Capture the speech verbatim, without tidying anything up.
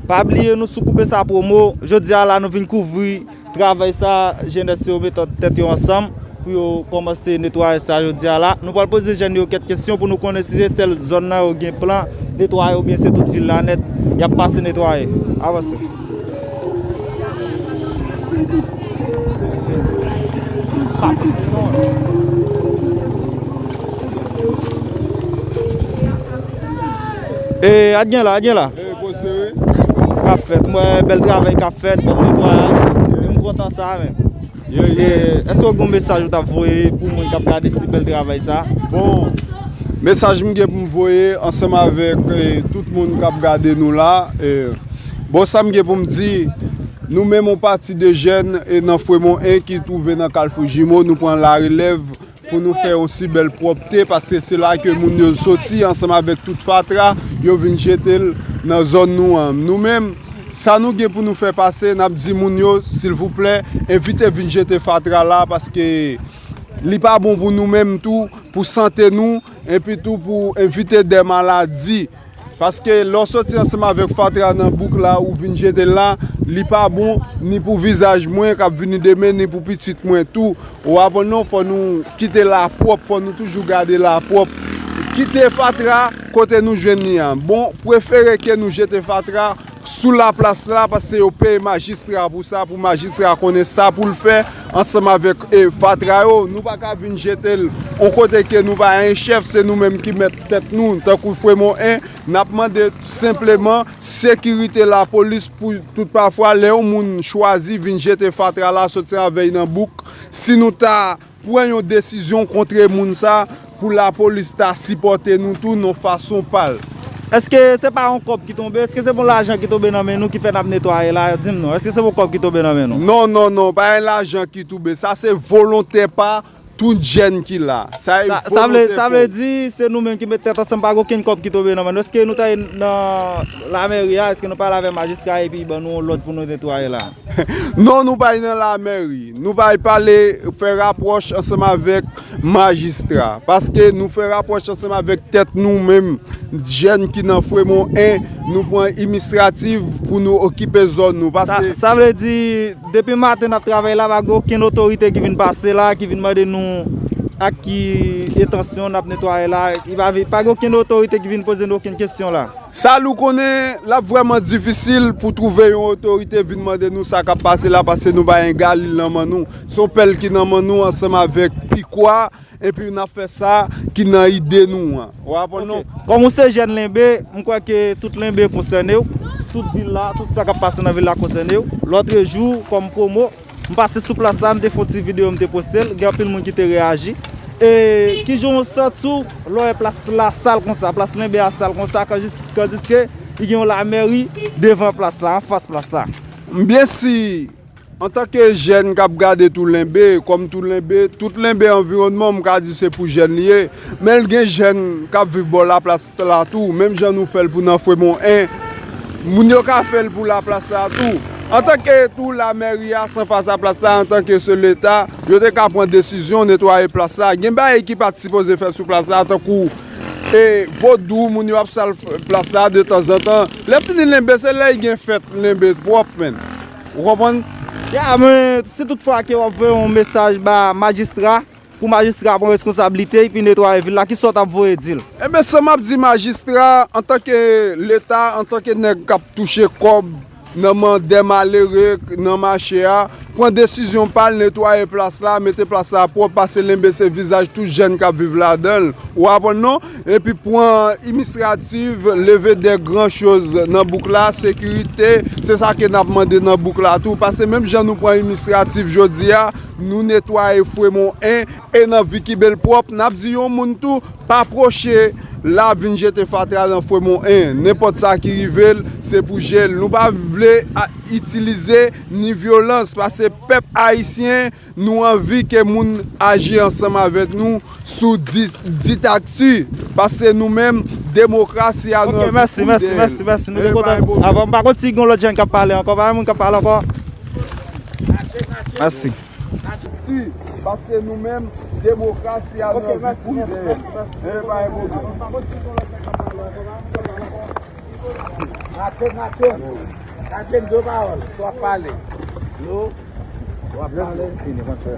Pa bliye nou sou Koupe Sa Promo. Jodi a la, nou vin kouvri travay sa, jenès yo met tèt yo ansanm pou yo kòmanse netwayaj sa jodi a la. Nou pral poze jèn yo kèk kesyon pou nou konnen si se sèl zòn nan yo gen plan netwaye oubyen se tout vil la nèt y ap pase netwaye. Avanse. E, a gen la, a gen la. E, poze, wi. K ap fèt. M wè bèl travay k ap fèt, bèl netwayaj. E m kontan sa, men. Yeah, yeah. E, èske w gen yon mesaj ou t ap voye pou moun k ap gade si bèl travay sa? Bon, mesaj m gen pou m voye ansanm avèk, e, tout moun k ap gade nou la, e, bon, sa m gen pou m di, nou menm yon pati de jèn, e, nan Fremont en ki twouve nan Kalfou Jimo, nou pran larelèv pou nou fè yon si bèl pwòpte, paske se la ke moun yo soti ansanm avèk tout fatra, yo vin jete l nan zòn nou an. Nou menm, sa nou gen pou nou fè pase, n ap di moun yo, silvouplè, evite vin jete fatra la, paske li pa bon pou nou menm tou, pou sante nou, epi tou pou evite de maladi. Paske lè w soti ansanm avèk fatra nan bouk la, ou vin jete l la, li pa bon ni pou vizaj mwen k ap vini demen, ni pou pitit mwen tou. Ou aprann non, fò nou kite la pwòp, fò nou toujou gade la pwòp. Kite fatra kote nou jwenn li an. Bon, prefere ke nou jete fatra sou laplas la, paske yo peye majistra pou sa, pou majistra konnen sa pou l fè ansanm avèk, e, fatra yo. Nou pa ka vin jete l yon kote ke nou pa gen chèf, se nou menm ki mèt tèt nou, tankou Fremont en, n ap mande senpleman sekirite lapolis pou tout pafwa lè yon moun chwazi vin jete fatra la, soti avè l nan bouk, si nou ta pran yon desizyon kontre moun sa, pou lapolis ta sipòte nou tou nan fason pa l. Èske se pa yon kòb ki tonbe? Èske se pa yon lajan ki tonbe nan men nou ki fè n ap netwaye la? Di m non. Èske se pa yon kòb ki tonbe nan men nou? Non, non, non, pa yon lajan ki tonbe. Sa se volontè pa tout jèn ki la. Sa e sa, sa vle, volonte sa vle pou di se nou menm ki met tèt ansanm, pa gen okenn kòb ki tonbe nan men nou. Èske nou ta ye nan lamèri a, èske nou pale avèk majistra epi ban nou yon lòd pou nou netwaye la? Non, nou pa ye nan lamèri. Nou pa ye pale, fè rapwòch ansanm avèk majistra. Paske nou fè rapwòch ansanm avèk tèt nou menm, jèn ki nan Fremont en, nou pran inisiyativ pou nou okipe zòn nou. Sa, paske sa vle di, depi maten n ap travay la, pa gen okenn otorite ki vin pase la, ki vin mande nou ak ki entansyon n ap netwaye la. Li pa vi-, pa gen okenn otorite ki vin poze nou okenn kesyon la. Sa nou konnen, l ap vrèman difisil pou twouve yon otorite vin mande nou sa k ap pase la, paske nou pa gen galil nan men nou. Se yon pèl ki nan men nou ansanm avèk pikwa, epi n ap fè sa ki nan ide nou an. Ou aprann non? Ok. Kòm ou se jèn Lenbe, m kwè ke tout Lenbe konsène w. Tout vil la, tout sa k ap pase nan vil la konsène w. Lòtrejou, kòm pwomo, m pase sou plas la, m te fè yon ti videyo, m te poste l. Gen anpil moun ki te reyaji. E kijan w santi w lè w wè plas la sal konsa, plas Lenbe a sal konsa, kandis-, kandiske li gen yon lamèri devan plas la, anfas plas la? M byen si, antanke jèn k ap gade tou Lenbe, kòm tou Lenbe, tout Lenbe anviwònman, m ka di se pou jèn li ye. Men l gen jèn k ap viv bò laplas la tou, menm jan nou fè l pou nan Fremont en, moun yo ka fè l pou laplas la tou. Antanke tou lamèri a, san fas a plas la, antanke se Leta, yo te ka pran desizyon netwaye plas la. Gen bagay ki pa t sipoze fèt sou plas la, tankou, e, vodou, moun yo ap sal plas la detanzantan. Lè fini Lenbe, se lè y gen fèt Lenbe pwòp, menn. Ou konprann? Ya, men si toutfwa ke w ap voye yon mesaj ba majistra, pou majistra pran reskonsablite epi netwaye vil la, kisa w t ap voye di l? Ebyen, sa m ap di majistra, antanke Leta, antanke nèg k ap touche kòb nan men dè malere nan mache a, pran desizyon pa l, netwaye plas la, mete plas la pwòp, paske Lenbe se vizaj tout jèn k ap viv ladan l. Ou aprann non? Epi pran inisyativ, leve dè gran choz nan bouk la, sekirite, se sa ke n ap mande nan bouk la tou. Paske menm jan nou pran inisyativ jodi a, nou netwaye Fremont en, e n anvi kenbe l pwòp. N ap di yon moun tou, pa pwoche la vin jete fatra nan Fremont en. Nenpòt sa ki rive l, se pou je l. Nou pa vle a, itilize ni vyolans, paske pèp ayisyen, nou anvi ke moun aji ansanm avèk nou sou di-, diktatè, paske nou menm, demokrasi a nou anvi pou dèyè l. Ok, mèsi, mèsi, mèsi, mèsi. Nou te kontan. Avan m pa konn si gen lòt jèn k ap pale ankò, pa gen moun k ap pale ankò. Mèsi. Paske nou menm, demokrasi a nou anvi pou dèyè l. E pa gen pwoblèm. Matyon, Matyon. Matyon, di yon pawòl. Si w ap pale. Yo. W ap pale. Fini, konn fè.